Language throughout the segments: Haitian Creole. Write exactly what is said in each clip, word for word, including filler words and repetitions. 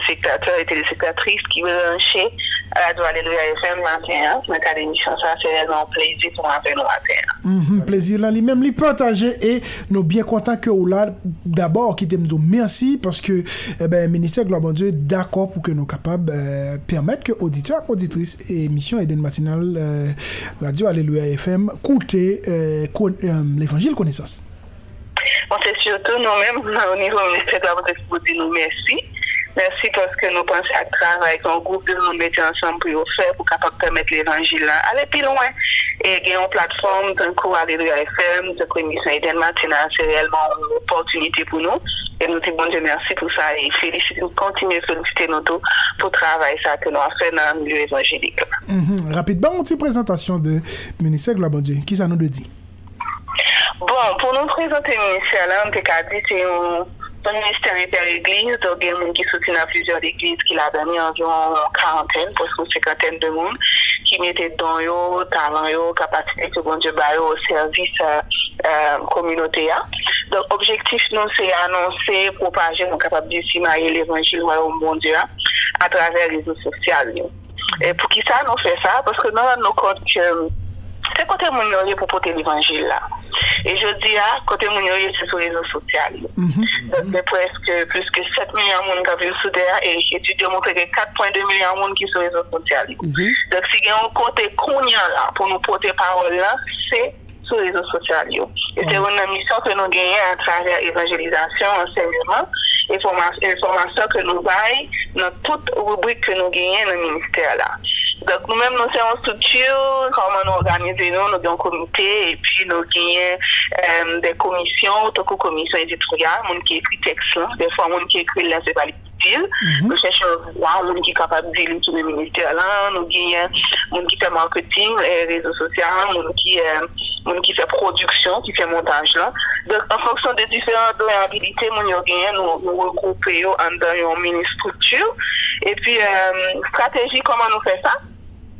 telespektatè e telespektatris ki branche Radyo Alelouya F M maten an nan kad emisyon sa. Se reyèlman yon plezi pou mwen avè nou maten an. Mhm, plezi lan li menm li pataje, e nou byen kontan ke w la. Dabò, kite m di w mèsi paske, eh ben, Ministè Glwa Bondye dakò pou ke nou kapab, eh, pèmèt ke oditè ak oditris emisyon Eden Matinal, eh, Radyo Alelouya F M koute, eh, kon- eh, levanjil konesans. Bon, se sitou nou menm, o nivo Ministè Glwa Bondye, pou di nou mèsi. Mèsi paske nou panse ak travay ke yon gwoup de moun mete ansanm pou yo fè, pou kapab pèmèt levanjil la ale pi lwen. E gen yon platfòm tankou Alelouya F M, tankou emisyon Eden Matinal, se reyèlman yon opòtinite pou nou. E nou di Bondye mèsi pou sa e felisite, kontinye felisite nou tou pou travay sa ke nou ap fè nan milye evanjelik la. Mhm. Rapid, ban yon ti prezantasyon de Ministè Glwa Bondye. Kisa nou dwe di? Bon, pou nou prezante ministè la, m te ka di se yon, yon ministè entèlegliz, donk gen moun ki soti nan plizyè legliz ki ladan li, anviwon yon karantèn, prèske yon senkantèn de moun, ki mete don yo, talan yo, kapasite ke Bondye ba yo o sèvis, eh, eh, kominote a. Donk, objektif nou, se anonse, pwopaje, nou kapab di simaye levanjil Wayòm Bondye a atravè rezo sosyal yo. E poukisa nou fè sa? Paske nou rann nou kont ke se kote moun yo ye pou pote levanjil la. E jodi a, kote moun yo ye, se sou rezo sosyal yo. Mhm. Donk, gen prèske plis ke sèt milya moun k ap viv sou tè a, e etid yo montre gen kat pwen de milya moun ki sou rezo sosyal yo. Mhm. Donk, si gen yon kote kounye a la pou nou pote pawòl la, se sou rezo sosyal yo. E se youn nan misyon ke nou genyen atravè evanjelizasyon, ansèyman, e fòma-, e fòmasyon ke nou bay nan tout ribrik ke nou genyen nan ministè la. Donk, nou menm, nou se yon estrikti, kòman nou òganize nou, nou gen yon komite, epi nou genyen, em, de komisyon, tankou komisyon editoryal, moun ki ekri tèks lan, dèfwa moun ki ekri l lan, se pa li ki di l. Mhm. Nou chèche yon vwa, moun ki kapab di li tounen ministè lan, nou genyen moun ki fè marketing, eh, rezo sosyal, moun ki, eh, moun ki fè pwodiksyon, ki fè montaj lan. Donk, an fonksyon de diferan don e abilite moun yo genyen, nou, nou regwoupe yo anndan yon mini estrikti. Epi, eh, estrateji, kòman nou fè sa?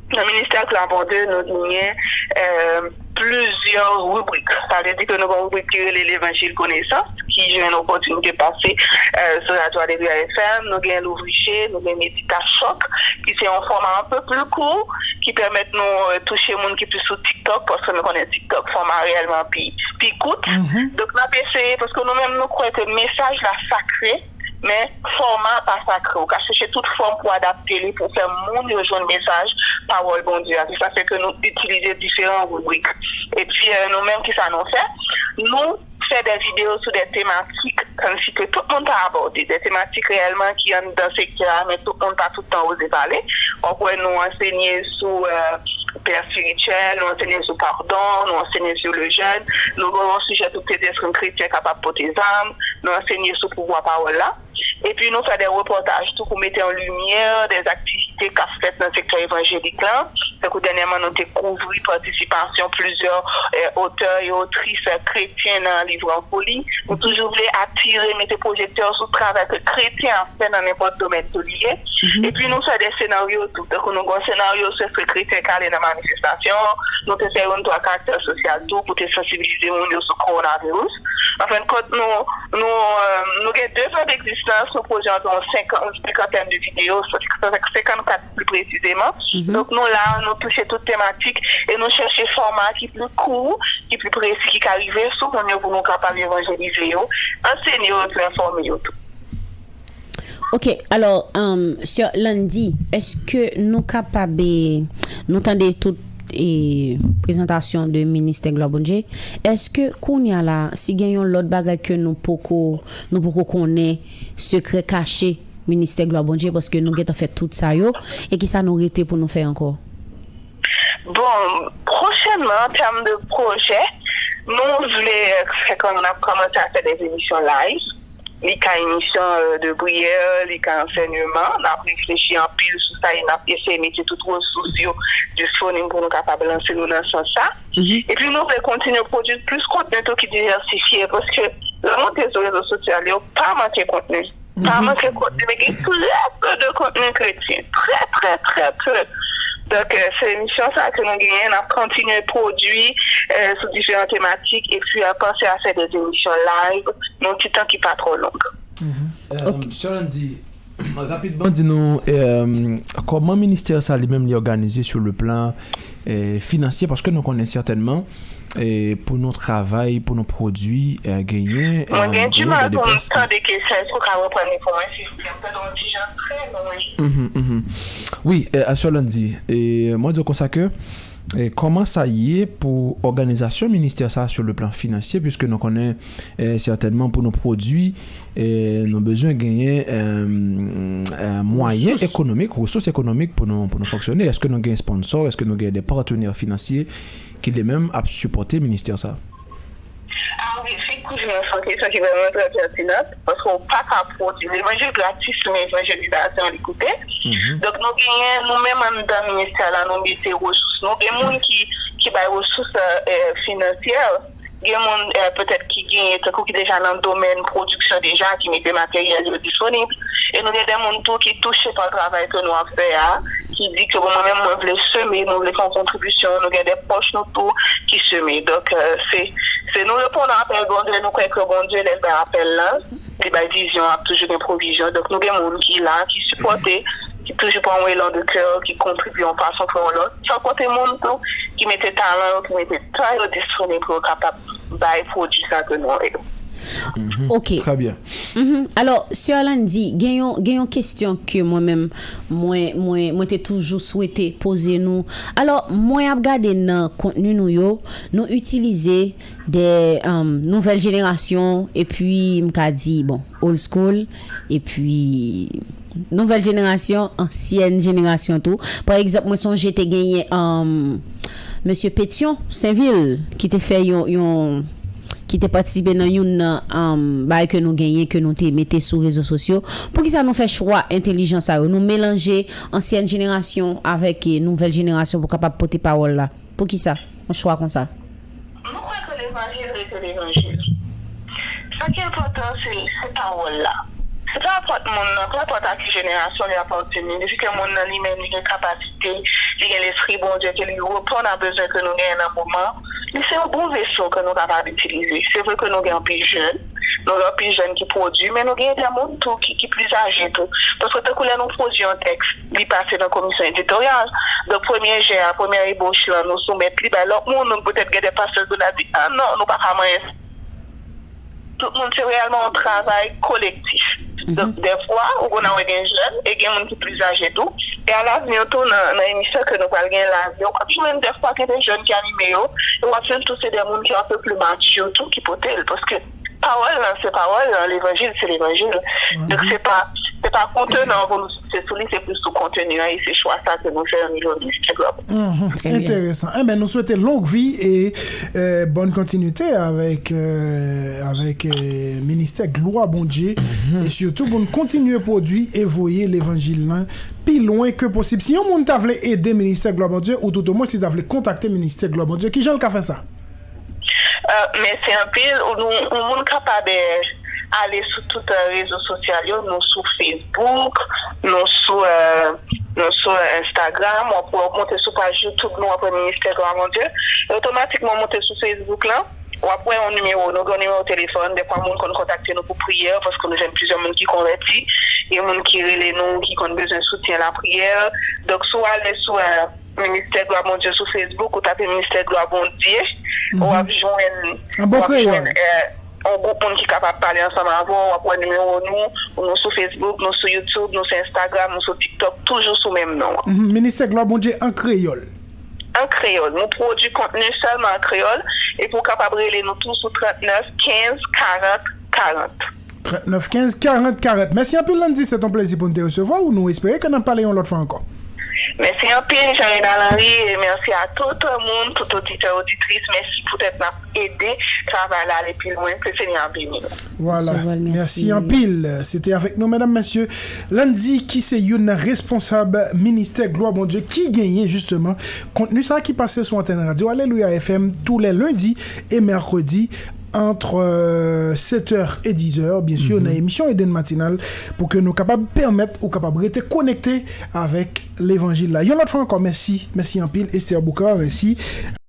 Nan ministè Glwa Bondye, nou genyen, eh, plizyè ribrik. Sa vle di ke nou gen yon ribrik ki rele Levanjil Konesans, ki jwenn opòtinite pase, eh, sou Radyo Alelouya F M. Nou gen Louvri Je, nou gen Medita Chòk, ki se yon fòma un peu plus court, ki pèmèt nou, eh, touche moun ki plis sou TikTok, paske nou konnen TikTok, fòma reyèlman pi, pi kout. Mhm. Donk, n ap eseye, paske nou menm, nou kwè ke mesaj la sakre, men fòma pa sakre. Ou ka chèche tout fòm pou adapte li, pou fè moun yo jwenn mesaj pawòl Bondye a. Se sa fè ke nou itilize diferan ribrik. Epi, eh, nou menm, kisa nou fè? Nou fè de videyo sou de tematik, kòmsi ke tout moun ta abòde, de tematik reyèlman ki anndan sektè a, men tout moun pa tout tan oze pale. Ou kwè nou ansenye sou, eh, pè espirityèl, nou ansenye sou padon, nou ansenye sou le jeûne, nou gen yon sijè tou petèt yon kretyen kapab pote zam, nou ansenye sou pouvwa pawòl la. Epi nou fè de repòtaj tou pou mete an limyè de aktivite k ap fèt nan sektè evanjelik lan. Tankou dènyèman nou te kouvri patisipasyon plizyè, eh, otè e otris, eh, kretyen nan Liv Rankoli. Nou toujou vle atire, mete pwojektè sou travay ke kretyen ap fè nan nenpòt domèn ke li ye. Mhm. Epi nou fè de senaryo tou. Tankou nou gen senaryo sou èske kretyen ka ale nan manifestasyon, nou te fè youn tou ak aktè sosyal tou pou te sansibilize moun yo sou kowonaviris. An fen de kont, nou, nou, eh, nou gen de zan degzistans, nou pwodui anviwon senkant, senkantèn de videyo, senkannkat pli presizeman. Mhm. Donk nou la, nou touche tout tematik e nou chèche fòma ki pli kout, ki pli presi, ki ka rive sou moun yo pou nou kapab evanjelize yo, ansenye yo, epi enfòme yo tou. Ok, alò, um, Sè Landy, èske nou kapab, eh, nou tande tout, eh, prezantasyon de Ministè Glwa Bondye, èske kounye a la, si gen yon lòt bagay ke nou poko, nou poko konnen, sekrè kache Ministè Glwa Bondye, paske nou gentan fè tout sa yo, e kisa nou rete pou nou fè ankò? Bon, pwochènman, an tèm de pwojè, nou vle fè kòm n ap kòmanse a fè de emisyon live. Li ka emisyon, euh, de priyè, li ka ansèyman. N ap reflechi anpil sou sa e n ap eseye mete tout resous yo disponib pou nou kapab lanse nou nan sans sa. Mhm. Epi nou vle kontinye pwodui plis kontni tou ki divèsifye, paske lè w monte sou rezo sosyal yo, pa manke kontni. Pa manke kontni, men gen trè pe de kontni kretyen. Trè, trè, trè pe. Donk, euh, se misyon sa ke nou genyen, n ap kontinye pwodui, euh, sou diferan tematik, epi, euh, panse a fè de emisyon live, nan yon ti tan ki pa twò long. Mhm. Euh, ok. Sè Landy, Rapidman, di nou, eh, kòman ministè sa li menm li òganize sou le plan, eh, finansye, paske nou konnen sètènman, eh, pou nou travay, pou nou pwodui, eh, genyen, eh, genyen de depans. Mwen gen di mal pou m tande kesyon, èske w ka reprann li pou mwen, silvouplè? M tande w yon ti jan trè lwen. Mhm, mhm. Wi, eh, Sè Landy, eh, mwen di w konsa ke, eh, kòman sa ye pou òganizasyon ministè sa sou le plan finansye, piske nou konnen, eh, sètènman pou nou pwodui, eh, nou bezwen genyen, eh, eh, mwayen ekonomik, resous ekonomik pou nou, pou nou fonksyone. Èske nou gen sponsò? Èske nou gen de patenè finansye ki li menm ap sipòte ministè sa? Ah wi, efektivman, se yon kesyon ki vrèman trè pètinan, paske w pa ka pwodui levanjil gratis, men evanjelizasyon li koute. Donk, nou genyen, nou menm anndan ministè la, nou mete resous. Nou gen moun ki, ki bay resous, eh, finansyè. Gen moun, eh, petèt ki genyen, tankou ki deja nan domèn pwodiksyon deja, ki mete materyèl yo disponib. E nou gen de moun tou ki touche pa travay ke nou ap fè a, ki di ke, bon, mwen menm, mwen vle seme, mwen vle fè yon kontribisyon. Nou gen de pwòch nou tou ki seme. Donk, eh, se, se nou reponn a apèl Bondye, nou kwè ke Bondye, lè l bay apèl la, li bay vizyon, ap toujou gen pwovizyon. Donk, nou gen moun ki la, ki sipòte, ki toujou pran yon elan de kè, ki kontribye yon fason pou yon lòt. San konte moun tou ki mete talan yo, ki mete tan yo disponib pou yo kapab bay pwodui sa ke nou wè yo. Mhm. Ok. Trè byen. Mhm. Alò, Sè Landy, gen yon, gen yon kesyon ke mwen menm, mwen, mwen, mwen te toujou swete poze nou. Alò, mwen ap gade nan kontni nou yo, nou itilize de, um, nouvèl jenerasyon, epi m ka di, bon, old school, epi nouvèl jenerasyon, ansyèn jenerasyon tou. Pa egzanp, mwen sonje te genyen, um, mesye Pétion Sainvil ki te fè yon, yon, ki te patisipe nan youn nan, um, bagay ke nou genyen, ke nou te mete sou rezo sosyo. Poukisa nou fè chwa entèlijan sa yo? Nou melanje ansyèn jenerasyon avèk, eh, nouvèl jenerasyon pou kapab pote pawòl la. Poukisa yon chwa konsa? Nou kwè ke levanjil rete levanjil. Sa ki enpòtan, se, se pawòl la. Se pa enpòt moun nan, pe enpòt a ki jenerasyon li apateni, depi ke moun nan li menm, li gen kapasite, li gen Lespri Bondye, ke li reponn a bezwen ke nou genyen nan moman, li se yon bon veso ke nou kapab itilize. Se vre ke nou gen anpil jèn, nou gen anpil jèn ki pwodui, men nou gen de moun tou ki, ki plis aje tou. Paske tankou lè nou pwodui yon tèks, li pase nan komisyon editoryal. Donk, premye jè a, premyè ebòch lan, nou soumèt li bay lòt moun. Nou petèt gen de pastè ki ap di, "Ah non, nou pa ka manyen." Tout moun, se reyèlman yon travay kolektif. Donk, dèfwa, ou konn wè gen jèn, e gen moun ki plis aje tou. E alavni tou, nan, nan emisyon ke nou pral gen la, yo ap jwenn dèfwa gen de jèn ki anime yo, e w ap jwenn tou se de moun ki yon pe pli matye tou ki pote l. Paske pawòl lan, se pawòl lan, levanjil, se levanjil. Donk, se pa, se pa kontenan pou nou se sou li, se plis sou konteni an, e se chwa sa ke nou fè, nou jodi, se klè. Mhm. Trè byen. Enteresan. Enben, nou swete long vi e, eh, bòn kontinite avèk, eh, avèk, eh, ministè Glwa Bondye, e sitou pou n kontinye pwodui e voye levanjil lan pi lwen ke posib. Si yon moun ta vle ede ministè Glwa Bondye, ou toutomwen si ta vle kontakte ministè Glwa Bondye, kijan l ka fè sa? Euh, mèsi anpil. Ou, nou, yon moun kapab, eh, ale sou tout, eh, rezo sosyal yo. Nou sou Facebook, nou sou, eh, nou sou, eh, Instagram, w ap wè, w ap monte sou paj YouTube nou, w ap wè Ministè Glwa Bondye. E otomatikman w monte sou Facebook lan, w ap wè yon nimewo, nou gen yon nimewo telefòn, dèfwa moun konn kontakte nou pou priyè, paske nou jwenn plizyè moun ki konvèti, gen moun ki rele nou, ki konn bezwen soutyen lapriyè. Donk, si w ale sou, eh, Ministè Glwa Bondye sou Facebook, ou tape Ministè Glwa Bondye, w ap jwenn, w ap jwenn, eh, yon gwoup moun ki kapab pale ansanm avè w, w ap wè nimewo nou, nou sou Facebook, nou sou YouTube, nou sou Instagram, nou sou TikTok, toujou sou menm non an. Mhm. Ministè Glwa Bondye an kreyòl. An kreyòl. Nou pwodui kontni sèlman an kreyòl, epi w kapab rele nou tou sou trannèf kenz karant karant. Trannèf kenz karant karant. Mèsi anpil, Landy. Se t on plezi pou n te resevwa w. Nou espere ke n ap pale yon lòt fwa ankò. Mèsi anpil, Jean Renald Henry, e mèsi a tout moun, tout oditè, oditris. Mèsi poutèt n ap ede travay la ale pi lwen. Ke Senyè a beni nou. Vwala. Mèsi anpil. Se te avèk nou, medam, mesye, Landy, ki se youn nan responsab ministè Glwa Bondye, ki genyen, jisteman, kontni sa ki pase sou antèn radyo Alelouya F M tou lè lendi e mèkredi ant, euh, sèt è e diz è, byen si, nan emisyon Eden Matinal, pou ke nou kapab pèmèt ou kapab rete konekte avèk levanjil la. Yon lòt fwa ankò, mèsi, mèsi anpil, Esther Boucard, mèsi.